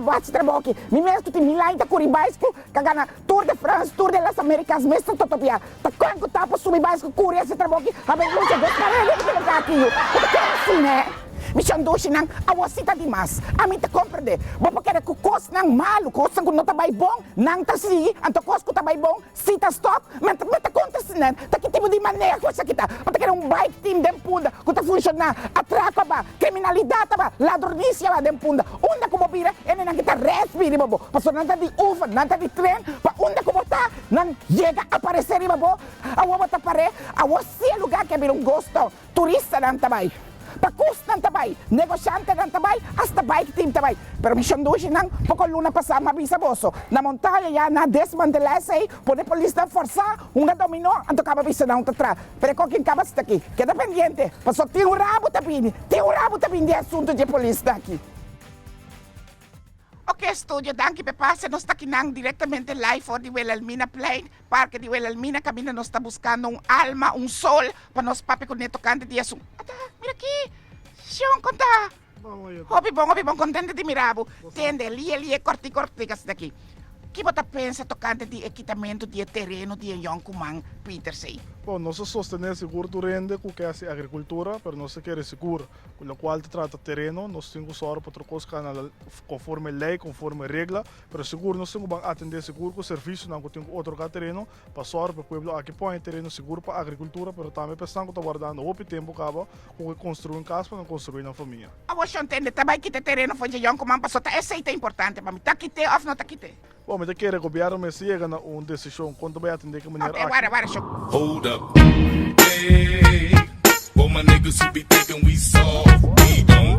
kaba bo hasi trabou aki. Mi mes ku tin mil aña ta kuri baiskel, ka gana Tour de France, Tour de las Americas, mes ta totopia. Ta kon ku ta pa subi baiskel kuri hasi trabou aki, haber lucha dos parede ku ta aki yu. Bo ta kere asina eh? Mi shon dushinan, awor si ta dimas. Ami ta komprende. Bo por kere ku kosnan malu, kosnan ku no ta bai bon, nan ta sigui, anto kos ku ta bai bon, Si ta stop, mi ta kontra sinan. Ta ki tipo di maneho esaki ta? Bo ta kere un bike team den Punda ku ta funshoná? Atrako a ba, kriminalidat a ba, ladronisia a ba den Punda. Unda ku bo bira, e nenan ki ta rèst bini riba bo, pasobra nan ta di oefen, nan ta di tren pa unda ku bo ta, nan yega aparesé riba bo. Awor bo ta par'é, awor si e lugá ke a bira un ghost town. Turistanan ta bai, pakusnan ta bai, negoshantenan ta bai, asta bike team ta bai. Pero mi shondushinan, poko luna pasá m'a bisa boso, na montaña ya nan a desmantelá esei, pone polisnan forsá, hunga dominó, anto kaba bisa nan un ta tra. Pero e kokin kaba sta aki. Keda pendiente, paso tin un rabu ta bini, tin un rabu ta bini di e asuntu dje polisnan aki. Ok studio, danki p'e pase. Nos ta kinan directamente live for di Wilhelminaplein, parke di Wilhelmina, caminda nos ta buscando un alma, un sol, pa nos papia cu ne tocante di esun. Ata, mira aki! Shion, con ta? Hopi bon, hopi bon, contento di mira bo. Tende, lie lie, corti corti, asina aki. Ki bo ta pensa tocante di e kitamento di e tereno di e yoncuman Pietersz ei? Bon, nos a sostené sigur tur hende cu ke haci agricultura, pero nos ta kere sigur Ku lokual ta trata tereno, nos tin ku sòru pa tur kos kana konforme lei, konforme regla, pero sigur nos tin ku ban atendé sigur ku servisionan ku tin ku otorgá tereno pa sòru pa e pueblo aki por haña tereno sigur pa agrikultura, pero tambe pa esnan ku ta wardando hopi tempu kaba ku ke konstruí un kas pa nan konstruí nan famia. Awor shon tende ta bai kita e tereno for dje yònkuman paso ta esei ta importante pa mi, ta kit'é òf no ta kit'é? Bon, mi ta kere gobièrnu mester yega na un desishon kon ta bai atendé ku manera aki. Wara, wara, shon. Hold up, hey, for my niggas who be thinking we soft, we don't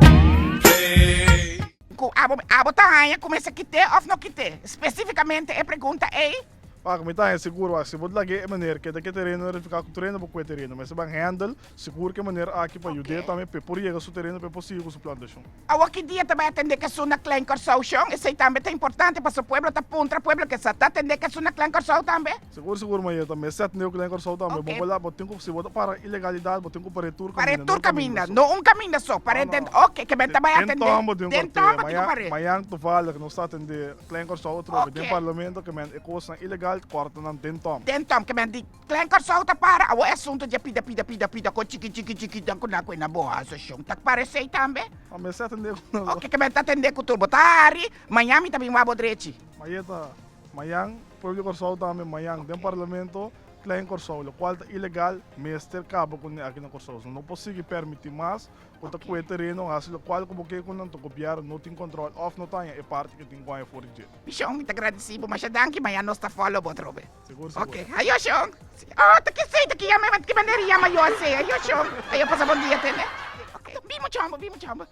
play. Ku abo, abo ta haña ku mester kit'é òf no kit'é? Spesífikamente e pregunta ei. Wak, mi ta haña sigur, wak, si bo lag'é e manera keda ku e tereno, verifiká ku tereno bo ku e tereno. Mester ban handle Sigur ku e manera aki pa yud'é tambe p'e por yega su tereno p'e por sigui ku su plantashon. Awor ki dia ta bai atendé kesun na Klein Kòrsou shon? Esei tambe ta importante pasobra pueblo ta puntra pueblo ke sa ta atendé kesun na Klein Kòrsou tambe. Sigur sigur Maria ta mester atendé ku Klein Kòrsou tambe. Bo por la bo tin ku si bo ta para ilegalidat bo tin ku par'é tur Par'é kaminda tur no un kaminda kaminda so. no un kaminda so par'é No den no. oke ke men ta bai Den atendé tòm bo tin ku den atendé. tòm bo tin ku Mañan par'é. mañan toevallig nos ta atendé Klein Kòrsou atrobe den Oke. parlamento ke men e kosnan ilegal kòrta nan den tòm. Den tòm ke men di Klein Kòrsou ta para awor e asuntu dje pida pida pida pida kon chiki chiki chiki dan ku nan ku e na bo asosiashon ta paresei tambe. Ma mester atendé ku nan. Oke ke men ta atendé ku tur bo ta hari mañan mi ta bin wak bo drechi. Mayeta, mañan pueblo di Kòrsou tambe mañan den parlamento Klein Kòrsou lokual ta ilegal mester kaba kuné aki na Kòrsou. No por sigui permití mas Bo ta kue tereno, hasi lokual ku bo ke ku nan, to gobièrnu no tin kòntròl òf no ta haña e parti ku tin ku haña for di dje. Mi shon, mi ta gradisí bo masha danki, mañana nos ta follow bo atrobe. Sigur, sigur. Ok, ayo shon. Oh, ta kisei, ta ki yama, ki manera yama yo asei? Ayo shon. Ayo pasa bon dia tende. Ok, bin mucha homber, bin mucha homber.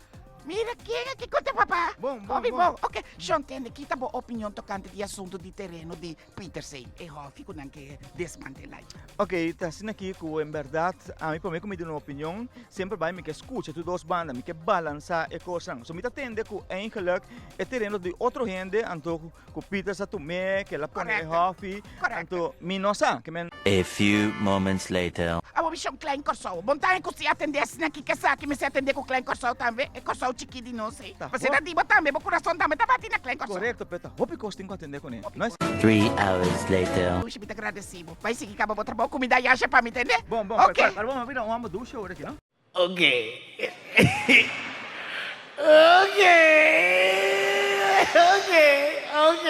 Mira ken aki ku ta papá. Bon, bon, Hopi bon. bon. Ok, shon tende, kita bo opinion tokante di asuntu di tereno di Pieterse, e hòfi ku nan ke desmantelá. Ok, ta asina aki ku en bèrdat ami promé ku mi duna un opinion semper bai mi ke skucha tur dos banda, mi ke balansá e kosnan. So mi ta tende ku eigenlik e tereno di otro hende anto ku Pieters a tum'é, ku el a pone e hòfi, anto mi no sa. Ke men. A few moments later. Awor mi shon Klein Kòrsou. Bon ta ku si atendé asina ki kesaki mester atendé ku Klein Kòrsou tambe, e Kòrsou chikí di nos ei. Pasobra ta di bo tambe, bo kurason tambe ta bati na Klein Kòrsou. Korekto, pero ta hopi kos tin ku atendé kuné. No es. 3 hours later. Dushi, mi ta gradesí bo. Bai sigui kaba bo trabou, kumida yasha pa mi, tende? Bon, bon, Ok. pero bo mira un hòmber dushi ora aki, no? Ok. Ok. Ok. Ok.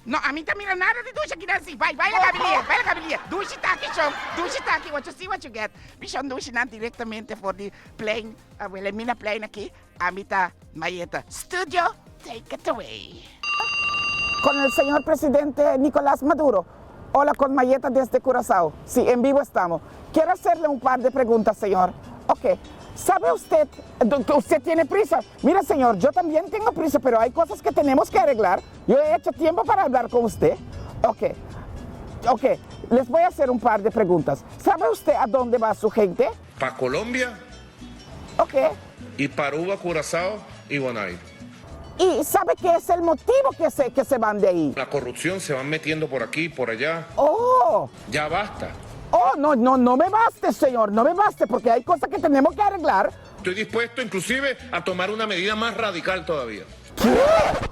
No, ami ta mira nada di dushi aki nan si. Bai, bai laga mi lie, bai laga mi lie. Dushi ta aki, shon. Dushi ta aki. What you see, what you get. Mi shon dushi nan directamente for di plein, Wilhelmina plein aki. Ami ta Mayeta. Studio, take it away. Con el señor presidente Nicolás Maduro. Hola con Mayeta desde Curazao. Sí, en vivo estamos. Quiero hacerle un par de preguntas, señor. Ok. ¿Sabe usted que usted tiene prisa? Mira, señor, yo también tengo prisa, pero hay cosas que tenemos que arreglar. Yo he hecho tiempo para hablar con usted. Ok. Ok, les voy a hacer un par de preguntas. ¿Sabe usted a dónde va su gente? Pa Colombia? Ok. Y pa Aruba, Curazao y Bonaire. Y sabe qué es el motivo que se, que se van de ahí? La corrupción se van metiendo por aquí y por allá. Oh. Ya basta. Oh, no, no, no me baste, señor, no me baste, porque hay cosas que tenemos que arreglar. Estoy dispuesto inclusive a tomar una medida más radical todavía. Ke?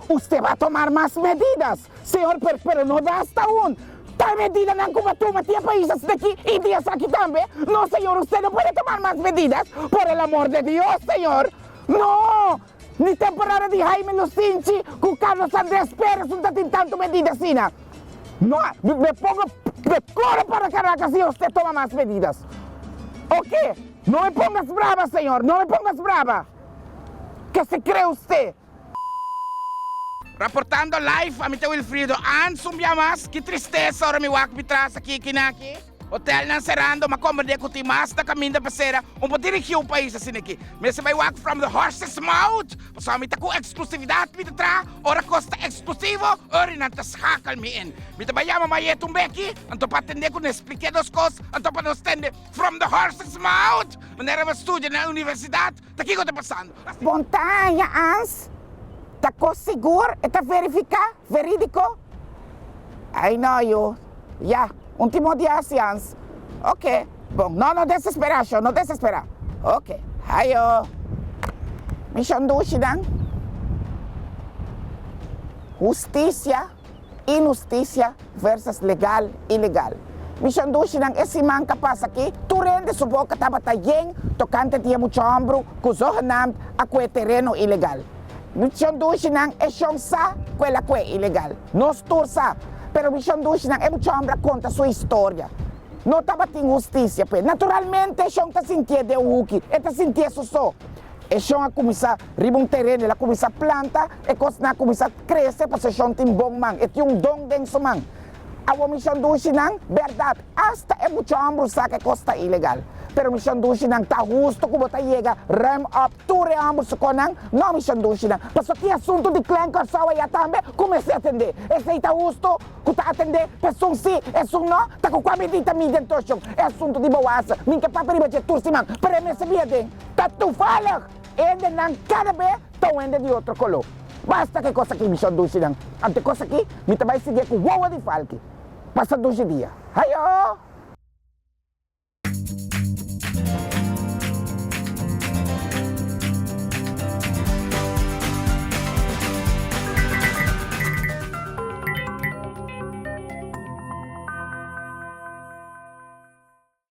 Usted va a tomar mas medidas? Señor, pero, pero no basta aun. Tal medidanan ku bo a tuma tin e pais asina aki i di esaki tambe. No, señor, usted no puede tomar mas medidas. Por el amor de Dios, señor. No! Ni temporada di Jaime Lusinchi ku Carlos Andrés Pérez no ta tin tantu medida asina. No, me pongo, me corro para Caracas si usted toma mas medidas. Oke, no me pongas brava, señor, no me pongas brava. Ke se cree usted? Raportando live, ami ta Wilfrido Ans un bia mas. Ki tristesa ora mi wak mi tras aki kinaki. Hotelnan serando, m'a komprendé ku tin mas na kaminda pa sera. Un por dirigí un pais asina aki. Mester bai wak from the horse's mouth, pasobra mi ta ku eksklusividat mi ta traha. Ora kos ta eksklusivo, ora nan ta schakel mi in. Mi ta bai yama Mayet un beki, anto pa tende ku nos splik'é nos kos, anto pa nos tende from the horse's mouth, manera mi a studia na universidat. Ta kiko ta pasando? Bon ta haña ans ta kos sigur e ta verifiká, verídiko? Ai no yu, ya, un timo di hasi ans. Oke, bon, no no desesperá sho, no desesperá. Oke, hayo. Mi shondushinan, hustisia. Inhustisia versus legal, ilegal. Mi shondushinan e siman ka pasa aki, tur hende su boka tabata yen tokante di e mucha hòmbru ku zogenaamd a kue tereno ilegal. Mi shondushinan e shon sa ku el a kue ilegal. Nos tur sa. Pero mi shondushinan e mucha hòmbru a konta su historia. No tabatin hustisia p'e. Naturalmente e shon ta sintié den un huki, e ta sintié su so. E shon a kuminsá riba un tereno, el a kuminsá planta, e kosnan a kuminsá krese pasobra e shon tin bon man, e tin un don den su man. Awor mi shon dushi nan, bèrdat, asta e mucha hòmber sa ku e kos ta ilegal. Pero mi shon dushi nan, ta hustu ku bo ta yega ruim òp tur e hòmber su konan? No, mi shon dushi nan, pasobra tin asuntu di Klein Kòrsou ayá tambe ku mester atendé. Esei ta hustu ku ta atendé pa esun sí, esun no? Ta ku kua medida mi den toshon e asuntu di Boase? Mi ke papia riba dje tur siman, pero e mester bia den. Ta toevallig hendenan kada be ta un hende di otro koló. Basta ku e kos aki mi shon dushi nan. Anto e kos aki mi ta bai sigui ku wowo di falki. Pasa dushi dia. Hayo!